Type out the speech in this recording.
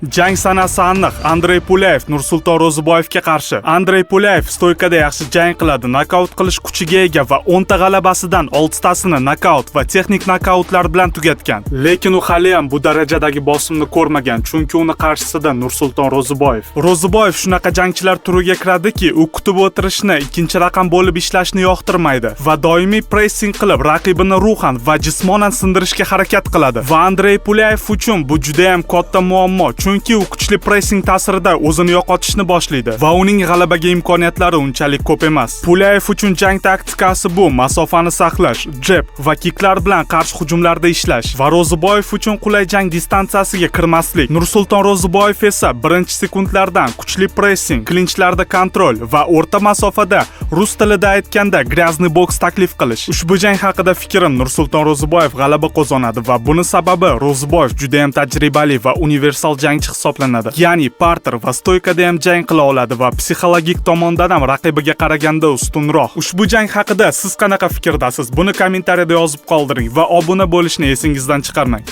Jang sanasi aniq. Andrey Pulyayev Nursulton Ro'ziboyevga qarshi. Andrey Pulyayev стойка da yaxshi jang qiladi, nokaut qilish kuchiga ega va 10 ta g'alabasidan 6 tasini nokaut va texnik nokautlar bilan tugatgan. Lekin u hali ham bu darajadagi bosimni ko'rmagan, chunki uni qarshisida Nursulton Ro'ziboyev. Ro'ziboyev shunaqa jangchilar turiga kiradiki, u kutib o'tirishni, ikkinchi raqam bo'lib ishlashni yoqtirmaydi va doimiy pressing qilib, raqibini ruhan va jismonan sindirishga harakat qiladi. Va Andrey Pulyayev uchun bu juda ham katta muammo, chunki u kuchli pressing ta'sirida o'zini yo'qotishni boshlaydi va uning g'alabaga imkoniyatlari unchalik ko'p emas. Pulyayev uchun jang taktikasi bu masofani saqlash, jeb va kiklar bilan qarshi hujumlarda ishlash va Ro'ziboyev uchun qulay jang distansiyasiga kirmaslik. Nursulton Ro'ziboyev esa birinchi sekundlardan kuchli pressing, klinchlarda контроль va o'rta masofada, rus tilida aytganda, грязный boks taklif qilish. Ushbu jang haqida fikrim: Nursulton Ro'ziboyev g'alaba qozonadi va buni sababi Ro'ziboyev juda ham tajribali va universal jangchi hisoblanadi. Ya'ni parter va стойка da ham jang qila oladi va psixologik tomondan ham raqibiga qaraganda ustunroq. Ushbu jang haqida siz qanaqa fikrdasiz? Buni kommentariyada yozib qoldiring va obuna bo'lishni esingizdan chiqarmang.